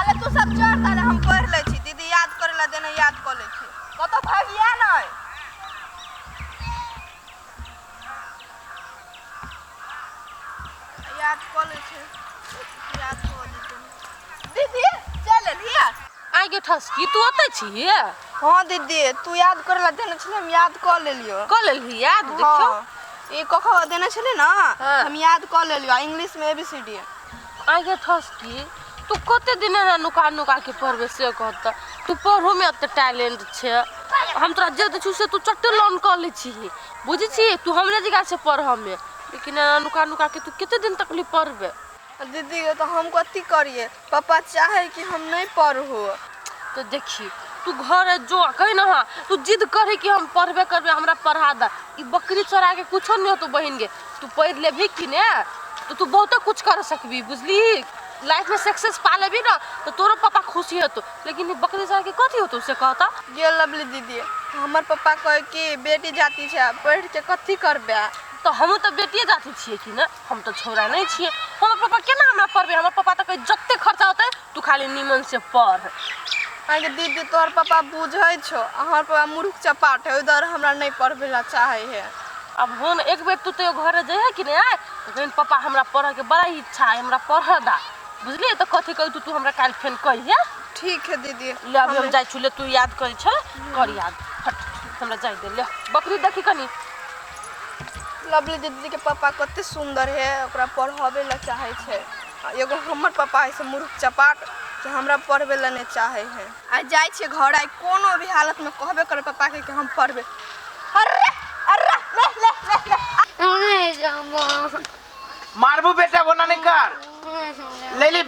ताले तू सब चढ़, ताले हम पढ़ि लै छी। दीदी याद करै लए देने, याद कऽ लै छी। कतौ भागिया नहि। याद कऽ लै छी, याद कऽ जेतै। दीदी, चलि एलियै? आइ गे ठसकी, तू ओतै छी? हँ दीदी, तू याद करै लए देने छली, हम याद कऽ लेलियो। कऽ लेलही याद? देखियौ। हँ, ई कख देने छली ने। हाँ। हम याद कऽ लेलियो, इंग्लिश में एबीसीडी। आइ गे ठसकी, तू कते दिन एना नुका नुका के पढ़बे से कहत? तू पढ़ो में एते टैलेंट छै, हम तोरा जे दै छियौ से तू चट्टे लर्न कऽ लै छिही। बुझै छी, तू हमरे जकाँ छै पढ़ऽ में, लेकिन एना नुका नुका के तू कते दिन तक पढ़बे? दीदी, तऽ हम कथी करियै? पापा चाहे कि हम नहि पढ़ू। तो देखी, तू घर जो आ कही ना, हाँ, तू जिद करे कि हम पढ़बे करबे, हमरा पढ़ा दा। ई बकरी चरा के कुछो नहीं होतो बहिन गे। तू पढ़ लेबही कि ने तो तू बहुते कुछ कर सकबी, बुझली? लाइफ में सक्सेस पा लेबी ना तो तोरो पापा खुशी होतो, लेकिन ई बकरी चरा के कथी होतो से कहता? गे लवली दीदी, हमर पप्पा कहे कि बेटी जाति छै, पढ़ के कथी करबे? तो हमहूँ तऽ बेटिए जाति छियै कि ने? हम तऽ छौड़ा नहि छियै। हमर पापा केना हमरा पढ़बै? हमर पापा तऽ कहै, जते खर्चा होतै, तू खाली नीमन से पढ़। अहाँके दीदी, तोहर पापा बुझै छौ, हमर पापा मूर्ख चपाट है, ओहि दुआरे हमरा नहि पढ़बै लए चाहै है। अब हो ने, एक बेर तू तो घरे जइहे कि नहि तऽ कहिन, पापा, हमरा पढ़ऽके बड़ा इच्छा है, हमरा पढ़ऽ दा। बुझलियै? तऽ कथी कहू तू हमरा काल्हि फेन कहिहे। ठीक है दीदी। ले, अभी हम जाइ छी। ले, तू याद करै छ, कर याद। हट, हमरा जाइ दे। ले, बकरी देखी कनी। लवली दीदी के पापा कते सुंदर है, ओकरा पढ़ाबै लए चाहै छै, आ एगो हमर पापा है से मूर्ख चपाट कि हमरा पढ़बै लए नहि चाहै है। आइ जाइ छियै घर, आइ कोनो भी हालतमे कहबे करबै पापाके कि हम पढ़बै। अरे अरे, ले ले ले ले। नहीं जाबो। मारबू बेटा, वो ना नहीं कर ले ली।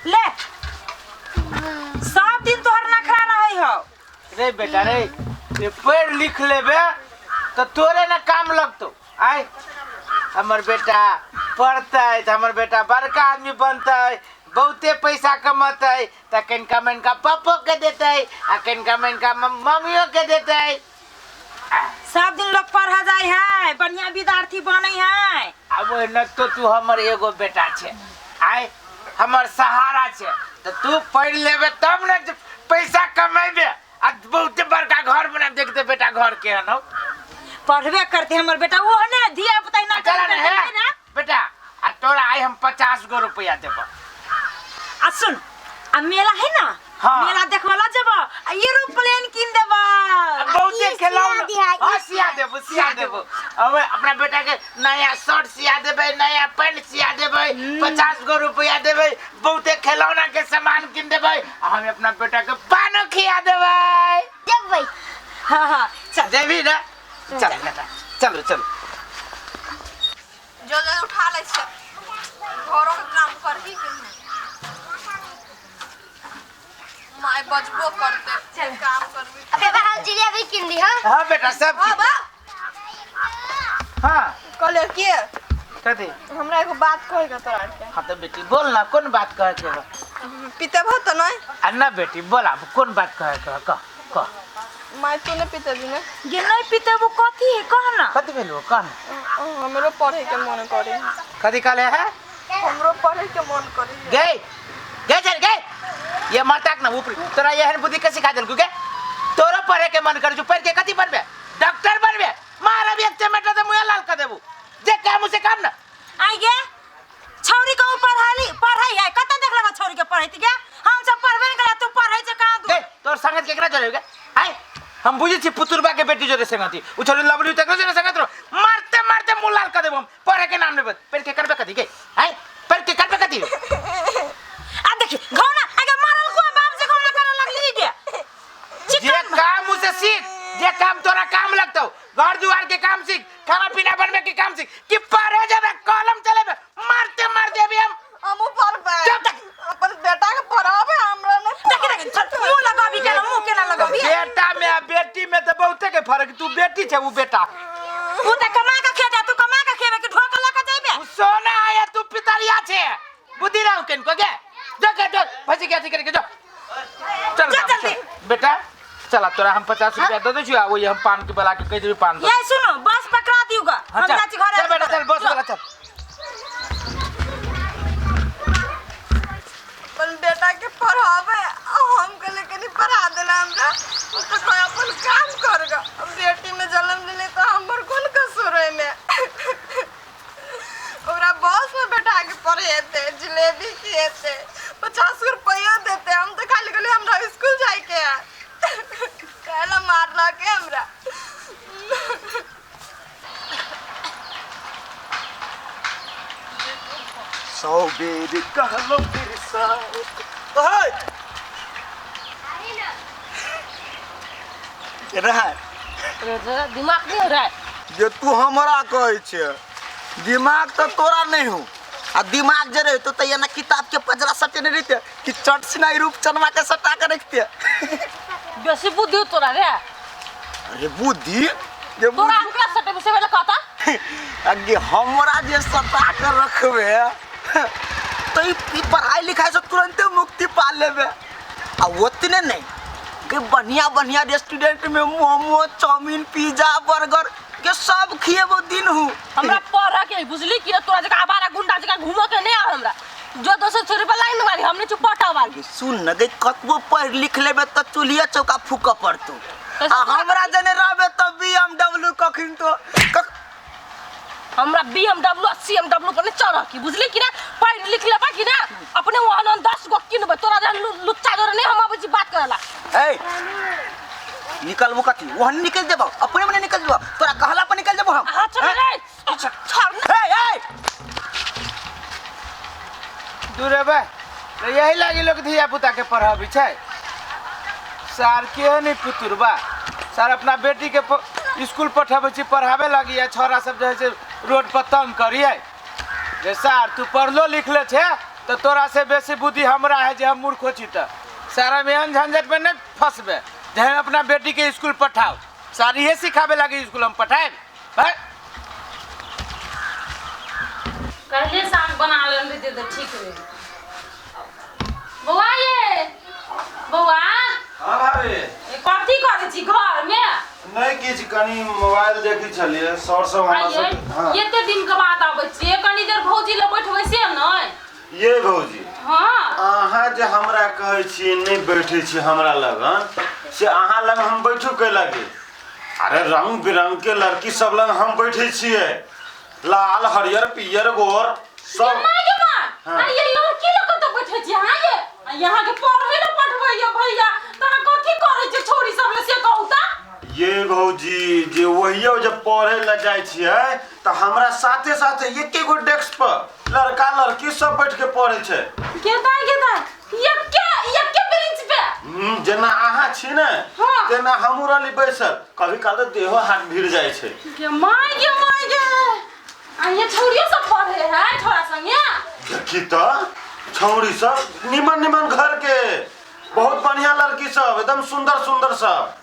ले, सब दिन तोहर नखरा रहै हौ। रे बेटा रे, ये पढ़ लिख लेबे तो तोरे ना काम लगतो। आय हमर बेटा पढ़तै तऽ हमर बेटा बड़का आदमी बनतै, बहुते पैसा कमतै तऽ कनिका मनिका पप्पो के देतै आ कनिका मनिका मम्मियो के देतै। सब दिन लोग पढ़ जाय है, बढ़िया विद्यार्थी बनै है। आब ओहिना तो तू हमर एगो बेटा छै, आय हमर सहारा छै, तऽ तू पढ़ि लेबे तब ने जे पैसा कमेबे आ बहुते बड़का घर बना। देखते बेटा, घर केहन हौ। पढ़बे करते हमर बेटा, वो ने धिया पुता ना। चल ने हे बेटा, आ तोरा आइ हम 50 गो रुपया देबो। आ सुन, आ मेला है ना? हाँ। मेला देखबा ला जेबो आ एरोप्लेन किन देबो। बहुते ई खेलौना। सिया दिहा, ई। हाँ, सिया देबो, सिया देबो। अब अपना बेटा के नया शर्ट सिया देबै, नया पैंट सिया देबै, 50 गो रुपया देबै, बहुते खिलौना के सामान किन देबै आ हम अपना बेटा के पानो खिया देबै। जेबै। हाँ हाँ, चल। जेबी ना? चल बेटा, चलो चलो। जो जो उठा लै छियै, घरो के काम करही के है। माय बजबो करते, चल काम करबी। पापा, हम जिलेबी किन दी। हाँ। हाँ बेटा, सब हाँ बा। हाँ। कहलियै के कथी? हमरा एगो बात कहे के तोरा के। हाँ तो बेटी, बोल ना, कौन बात कहे के बा? पितेबहो तऽ नहि? आ ना बेटी, बोल, अब कौन बात कहे के बा? कह कह। माय, तू नहि पितेबी ने? ये नहीं पीते, वो कथी है, कह ना। कथी भेलो, कह ना। हमरो पढ़े के मन करे। कथी कहले है? हमरो पढ़े के मन करे। गए गए, चल गए। ये माताक ना ऊपर तोरा एहन बुद्धि के सिखा देलकू गे? तोरो पढ़े के मन कर? पढ़ के कथी बनबे? डॉक्टर बनबे? मारब एक चमेटा तो मुँह लाल कर देबू। जे काम उसे काम ना। आई गे छौरी को पढ़ाई पढ़ाई है, कत देख लगा छौरी के पढ़ैत गे? हम सब पढ़बे नहीं करा, तू पढ़ै छै कहाँ गए, तोर संगत केकरा जोरे गे? आय हम बुझै छी, पुतुरबा के बेटी जोरे संगति, उ छोरी लबड़ी तकरो जोरे संगत रहो। मारते मारते मुँह लाल कर देबू हम। पढ़े के नाम लेबे, पढ़ के करबे कथी गे? आय, पढ़ के करबे कथी? आ देखी घौना आगे मारल को बाप से घौना करे लगली गे। जे काम उसे सीख, जे काम तोरा काम लगतो। घर दुआर के काम सीख, खाना पीना बनबे के काम सीख, कि पढ़े जाबे, कलम चलेबे? मारते मारते अभी हम हमहूँ पढ़बै। चुप। अपन बेटा के पढ़ाबै, हमरा नहि। देखी देखी, मुंह लगाबी केना, मुंह केना लगाबी। बेटा में आ बेटी में तो बहुते के फर्क। तू बेटी छे, वो बेटा। उ त कमा के खेता, तू कमा के खेबे कि ढोक लऽ के जइबे? उ सोना आया, तू पितरिया छे। बुद्धि रहू केन को गे। जो के जो फंसी के अथी करके जो, चल। जा बाबू, जल्दी। चल। बेटा चला, तोरा हम 50 रुपया दे दे छी आ वही हम पान के बला के कहि देबी पान दे। ये सुनो, बस पकड़ा दियोगा। हाँ, हम चल। चाची घर। चल बेटा, चल, बस वाला चल। अपन बेटा हमरा के पढ़ावे आ हम कहले कनी पढ़ा देला हमरा। उ तो कोई अपन काम कर गा, बेटी में जन्म लेले तो हमर कोन कसूर है में। ओकरा बस में बैठा के पढ़ेते, जिलेबी खिएते, 50 रुपया देते। हम तो खाली कहले हमरा स्कूल जाए के है। कहला मारला के हमरा। 100 बेर कहलो फिर सौ। ओए रहा तोरा दिमाग नहीं हो रहा है जे तू हमरा कहै छे, दिमाग तो तोरा नहीं हो। आ दिमाग जे रहे तो एना किताब के पजरा सटेने रहते कि चट सिनाई रूप चनवा के सटा के रखते। बेसी बुद्धि हो तोरा रे। अरे बुद्धि जे तोरा हमरा सटे से पहले कहता अगे हमरा जे सटा के रखबे तो ई पढ़ाई लिखाई से तुरंते मुक्ति पा लेबे। आ ओतने नहीं कि बढ़िया बढ़िया रेस्टोरेंट में मोमो चाउमीन पिज्जा बर्गर के सब खिएबो दिन हूँ। हमरा पढ़ के बुझली कि तोरा जका आवारा गुंडा जका घूमो के नहीं आ हमरा। जो दोसर छोरी पर लाइन मारी हमने चुपटा वाली। सुन न गई कतबो पढ़ लिख लेबे त चूल्हिया चौका फूक पड़तो। आ हमरा जने रहबे त BMW कखिन तो हमरा BMW आ CMW पर नहीं चढ़ की बुझली कि ना। पढ़ लिख लेबा कि ना अपने वहां 10 गो किनबे। तोरा जन लुच्चा जोरे नहीं हम आबै छी बात करला। ए निकलबो कथी वहन निकल जेबो अपने मने निकल जेबो तोरा कहला पर निकल जेबो हम। हां चल रे छोड़ ए ए दूर बे। यही लागी लोग धिया पुता के पढ़ाबी छै। सार के नहीं पुतुरबा सार अपना बेटी के स्कूल पठाबै छी पढ़ाबे लागी आ छोरा सब जे है रोड पर तंग करिए। जे सार तू पढ़लो लिखले छे तो तोरा से बेसी बुद्धि हमरा है जे हम मूर्ख छी। त सारा में एहन झंझट में नहीं फंसबे जे हम अपना बेटी के स्कूल पठाओ। सार इहे सिखाबे लागी स्कूल हम पठाएब। कहले साग बना लेन दे त ठीक रहे। बौआ ये बौआ। हां भाभी कथी करै छी घर में? नहीं किछ कनी मोबाइल देखै छलियै सर सब हमरा सब। हां एते दिन के बाद आबै छी कनी देर भौजी ल बैठबै से नै। ये भौजी हां अहाँ जे हमरा कहै छी नहीं बैठै छी हमरा लगन से अहाँ लग हम बैठू के लागी? अरे रंग बिरंग के लड़की सब लग हम बैठै छियै, लाल हरियर पियर गोर सब। हाँ। अरे ये लड़की लोग तो बैठे छी। हां ये यहाँ के पढ़ै ल पठबै ये भैया तोरा कथी करै छै छोरी सब ले से कहू त। ये भौजी जे वहियो जब पढ़ै ल जाइ छियै त हमरा साथे साथे एके गो डेस्क पर लड़का लड़की सब बैठ के पढ़ै छै। केता केता एके एके बेंच पे जेना अहाँ छी ने हाँ। तेना हमहूँ रहली बैसल। कभी काल त देहो हाथ भिड़ जाइ छै। के my गे my गे आ ये छोरियो सब पढ़े है छोरा संगे। देखी त छौड़ी सब निमन निमन घर के बहुत बढ़िया लड़की सब एकदम सुंदर सुंदर सब।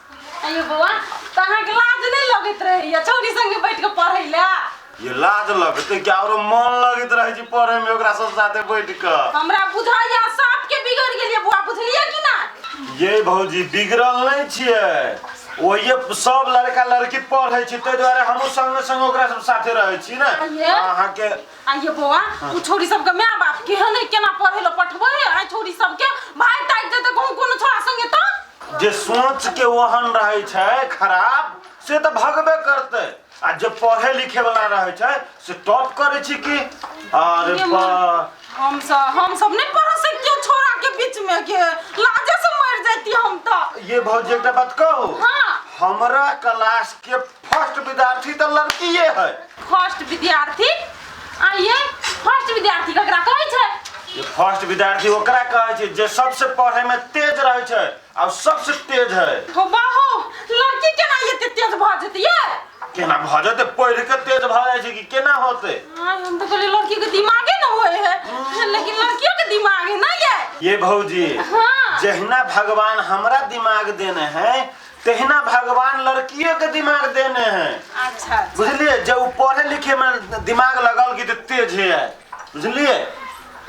अयो बौआ त अहाँ के लाज नहीं लगैत रहैया छौड़ी संगे बैठ के पढ़ै ला? ये लाज लगतै कि आरो मन लगैत रहै छै पढ़ै में ओकरा सब साथे बैठ के। हमरा बुझाइया साफ के बिगड़ गेलियै बौआ बुझलियै कि ना? ये भौजी बिगड़ल नहीं छियै, ओहिये सब लड़का लड़की पढ़ै छै ताहि दुआरे हमहूँ संगे संगे ओकरा सब साथे रहै छी ने। अहाँ के आइए बौआ उ छोरी सब के my बाप केहन है केना पढ़ै ल पठबै है? छोरी सब के भाई ताकि जेतै कहूँ कोनो छोरा संगे त जे सोच के ओहन रहै छै खराब से त भगबे करतै आ जे पढ़े लिखे वाला रहै छै से टॉप करै छै की। अरे बा हम सब नहीं पढ़ सकियो छोरा के बीच में के लाजे से मर जाती हम त। ये भौजी एकटा बात कहू? हां हमरा क्लास के फर्स्ट विद्यार्थी त लड़कीये है। फर्स्ट विद्यार्थी? आ ये फर्स्ट विद्यार्थी ककरा कहै छै? ये फर्स्ट विद्यार्थी ओकरा कहै छै जे सबसे पढ़े में तेज रहै छै और सबसे तेज है। हो बाहो लड़की केना एते तेज भ जेतै ये? केना भ जेतै पढ़ के तेज भ जाइ छै कि केना होतै? हां हम त कहलियै लड़की के दिमागे न होय है लेकिन लड़कियों के दिमाग है ना ये। ये भौजी हां जहिना भगवान हमरा दिमाग देने है तहिना भगवान लड़कियों के दिमाग देने हैं। अच्छा बुझलिए जब उ पढ़े लिखे में दिमाग लगल कि त तेज है बुझलिए।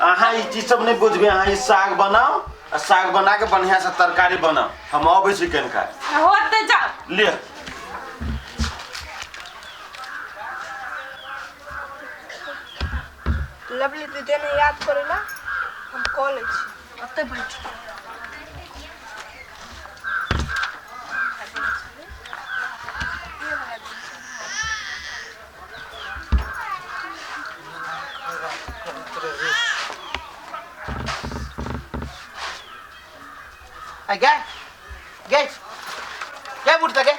अहाँ ई चीज सब नहीं बुझबे। अहाँ ई साग बनाओ आ साग बना के बढ़िया से तरकारी बनाओ हम अबै छी कनका होते जाओ ले। लवली दीदी ने याद करेला हम कॉलेज छी। ओतै बैठ। आ गे गे गे बुढ़ता गे,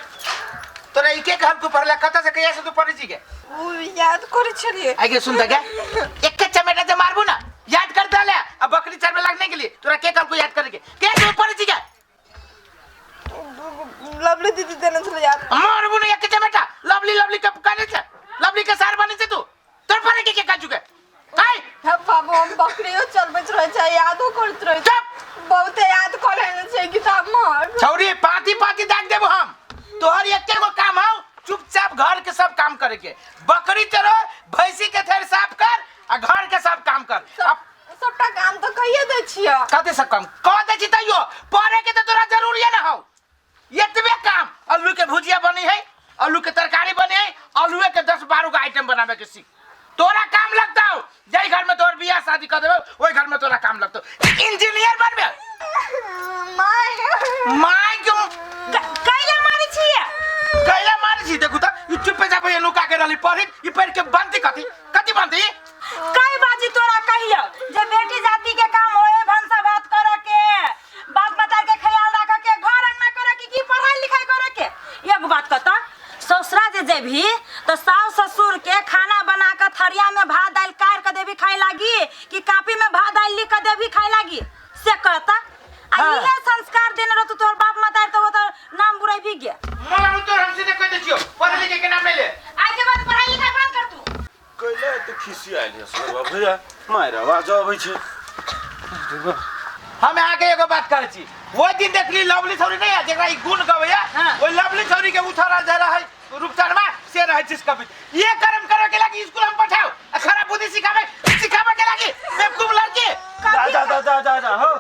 तोरा ई के कहल तू पढ़ला कतऽ से कहिया से तू पढ़ै छी गे? ओ याद करै छलियै। आगे सुन त गे, एक चमेटा जे मारबू ना याद कर दले आ बकरी चरबे लगने के लिए तोरा के कहल को याद करे के के तू पढ़ै छी गे? लवली दीदी देने छलै याद। मारबू ना एक चमेटा। लवली लवली के कहने छै, लवली के सार बने छै तू, तोर पढ़े के के काजू के हाय। बाबू हम बकरियो चलबैत रहै छै, यादो करैत रहै छै। चुप। बहुते याद करे छै किताब में। छौरी पाती पाती दाग देबो हम। तोहर एके गो काम हौ, चुपचाप घर के सब काम करे के, बकरी चरो, भैंसी के थैर साफ कर आ घर के सब काम कर। अब सबटा काम तऽ कहिए दै छियै। कथी सब काम कह दै छी? तैयो पढ़े के तऽ तोरा जरूरी ना हौ। एतबे काम, आलू के भुजिया बनी है, आलू के तरकारी बनी है, आलूए के 10-12 गो आइटम बनावे के सीख, तोरा काम लगता हो। जाहि घर में तोहर बियाह शादी कर देबो ओहि घर में तोरा काम लगतो, इंजीनियर बनबे। My my के कैला मारै छियै? कैला मारै छी? देखू त ई चुपे चापे नुका के रहली पढ़ी, ई पढ़ के बनती कथी कथी बनती? कई बाजी तोरा कहियो जे बेटी जाति के काम होए भनसा भात करे के, बाप मतार के ख्याल रखे के, घर अंगना करे के, की पढ़ाई लिखाई करे के। एगो बात कहता, ससुरा जे जेबही तो सास ससुर के खाना बना के थरिया में भात दालि काट के देबी खाए लागी कि कापी में भात दालि लिख के देबी खाए लागी, से कहता। आ हाँ। इहे संस्कार देने रहतौ तोहर बाप मतार तो वो तो नाम बुराई भी गया। मारू तोर, हम सीधे कह दै छियो पढ़े लिखे के नाम नहीं ले। आज के बाद पढ़ाई लिखाई बंद कर तू। कैला एते खिसी आयल है सरवा भैया, मारि आवाज अबै छै। हम अहाँके एगो बात कहै छी, ओहि दिन देखली लवली छौरी नहीं है जेकरा ई गुण गबैया, ओहि लवली छौरी के उठा जा रहा है रूपचनमा से रहै छी कभी ये कर्म करे के लागी स्कूल हम पठाओ आ खराब बुद्धि सिखावे सिखावे के लागी बेवकूफ लड़की। जा जा जा जा जा जा हो,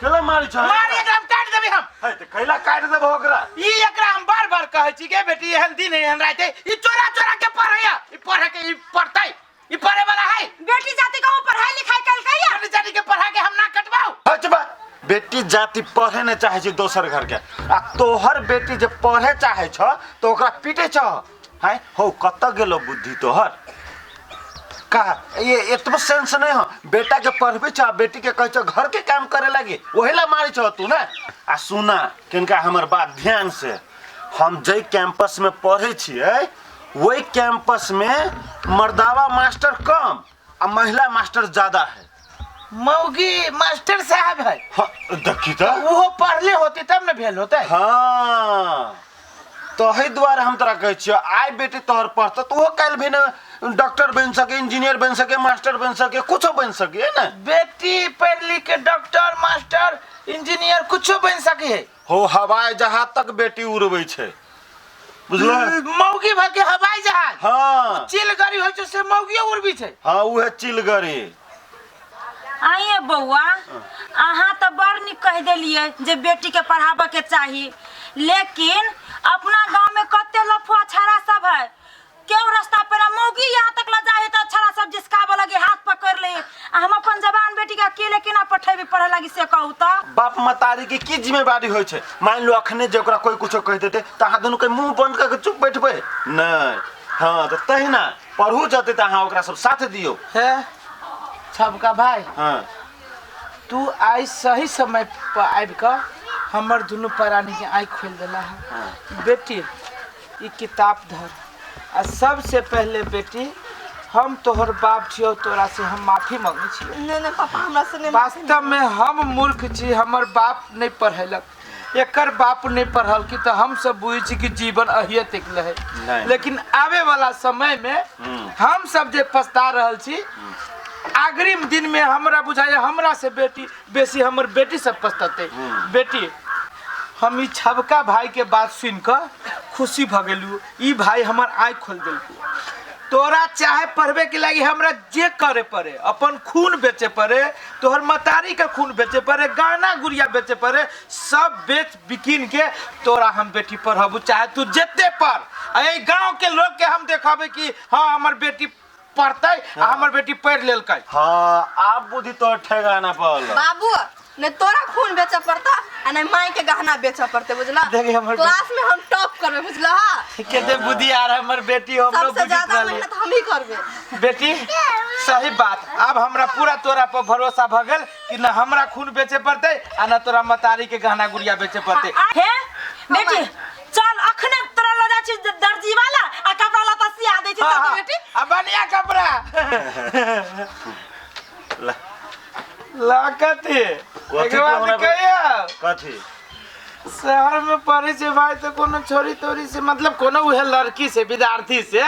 केला मारी छ? मारी एकरा हम काट देबै हम। है त कैला काट देबो ओकरा? ई एकरा हम बार बार कहै छी के बेटी एहन दिन है एहन रात है, ई चोरा चोरा के पढ़ैया, ई पढ़े के ई पढ़तै, ई पढ़े वाला है। बेटी जाति कहूँ पढ़ाई लिखाई कलकै या? बेटी जाति के पढ़ा के हम ना कटवाऊ। हटबा, बेटी जाति पढ़े नहीं चाहे छै दोसर घर के, आ तोहर बेटी जे पढ़े चाहे छ तो ओकरा पीटे छ। हैं हो कत गेलो बुद्धि तोहर? का ये एतबो सेंस नहीं हो? बेटा के पढ़बे छ, बेटी के कहै छ घर के काम करे लागी, ओहे ला मारै छ तू ना। आ सुना किनका हमर बात ध्यान से, हम जै कैंपस में पढ़े छियै वही कैंपस में मर्दावा मास्टर कम आ महिला मास्टर ज्यादा है। मौगी मास्टर साहब है। हाँ, देखी त वो पढ़ले होते तब न भेल होते। हाँ तही दुआरे हम तोरा कहै छियौ, आइ बेटी तोहर पढ़तौ तऽ ओहो काल्हि भी ने डॉक्टर बनि सके, इंजीनियर बनि सके, मास्टर बनि सके, कुछो बनि सके है ना। बेटी पढ़ लिख के डॉक्टर मास्टर इंजीनियर कुछो बनि सके है। हो हवाई जहाज तक बेटी उड़बै छै, बुझल? मौगी भर के हवाई जहाज। हाँ चिलगरी होइ छै से मौगियो उड़बी छै। हाँ उहे चिलगरी। आइए बौआ, अहाँ तऽ बड़ नीक कहि देलियै जे बेटीके पढ़ाबऽके चाही, लेकिन अपना गाँवमे कते लफुआ छाड़ा सब है, केओ रास्ता पर मौगी यहाँ तक ल जाए तऽ छाड़ा सब जिसकाबऽ लगे, हाथ पकड़ ले, आ हम अपन जवान बेटीके अकेले केना पठेबै पढ़े लागी से कहू तऽ? बाप मतारी के की जिम्मेवारी होइ छै? मान लो अखने जे ओकरा कोई कुछो कहि देतै तऽ अहाँ दुनू के मुंह बंद कऽ के चुप बैठबै नहि? हाँ तऽ तहिना पढ़ू जतै तऽ अहाँ ओकरा सब साथ दियौ। हे सबका भाई, हाँ तू आइ सही समय पर आबि कऽ हमर दुनू प्राणी के आँखि खोलि देला है। बेटी ई किताब धर, आ सबसे पहले बेटी हम तोहर बाप छियौ, तोरा से हम माफी मांगै छियौ। नहीं नहीं पापा हमरा से नहीं। वास्तव में हम मूर्ख छी, हमर बाप नहीं पढ़ेलक, एकर बाप नहीं पढ़ल की तऽ हम सब बुझै छी कि जीवन अहिए तकले है, नहीं। लेकिन आवे वाला समय में हम सब जे पछता रहल छी, अग्रिम दिन में हमरा बुझाइए हमरा से बेटी बेसी हमर बेटी सब पछतते। बेटी हम ई छबका भाई के बात सुन कऽ खुशी भऽ गेलू, ई भाई हमर आँखि खोलि देलकू। तोरा चाहे पढ़बे के लागी हमरा जे करे पड़े, अपन खून बेचे पड़े, तोहर मतारी के खून बेचे पड़े, गहना गुड़िया बेचे पड़े, सब बेच बिकिन के तोरा हम बेटी पढ़ाबू, चाहे तू जते पढ़। आ एहि गाँव के लोग के हम देखाबे कि हाँ हमर बेटी पढ़तै आ हमर बेटी पढ़ि लेलकै। हाँ आप बुद्धि तोहर ठेगाना पर। बाबू नहीं तोरा खून बेचे पड़ता आ नहीं माई के गहना बेचे पड़ते बुझला। देखी हमर क्लास में हम टॉप करबे बुझला। केते बुद्धि आ रहा हमर बेटी हमरो सबसे बुझित ज्यादा रहले। मेहनत हम ही करबे। बेटी सही बात, अब हमरा पूरा तोरा पर भरोसा भ गेल कि न हमरा खून बेचे पड़ते आ न तोरा मतारी के गहना गुड़िया बेचे पड़ते। हे बेटी चल अखने तोरा ल जाइ छी दर्जी वाला आ कपड़ा लत्ता सिया दै छी। हाँ, चल हाँ, बेटी आ बढ़िया कपड़ा ला। ला कथी कथी एक बात तो हमरा- कहियो कथी? शहर में पढ़े छै भाई तो कोनो छोरी तोरी से मतलब कोनो उहे लड़की से विद्यार्थी से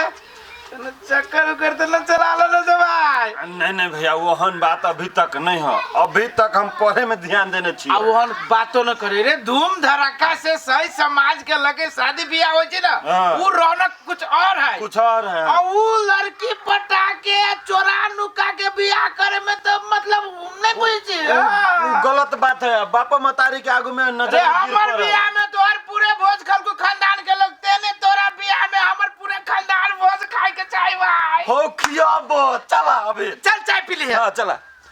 कोनो चक्कर उकर तो न चला लो न भाई। नहीं नहीं भैया, ओहन बात अभी तक नहीं है, अभी तक हम पढ़े में ध्यान देने छी। आ ओहन बातो न करे रे, धूम धड़ाका से सही समाज के लगे शादी ब्याह होइ छै ना, हाँ। उ रौनक कुछ और है, कुछ और है। आ उ लड़की पटा के चोरा नुका के बियाह करे में तो मतलब नहीं बुझै छी। उ गलत बात है, बापा मतारी के आगू में नजर अरे गिर हमर पड़ल। बियाह में तोहर पूरे भोज खल को खानदान के लोग तेने तोरा बियाह में हमर पूरे खानदान भोज खाए के चाही भाई। हो खियाबो, चला अभी चल चाय पी ली। हाँ चला।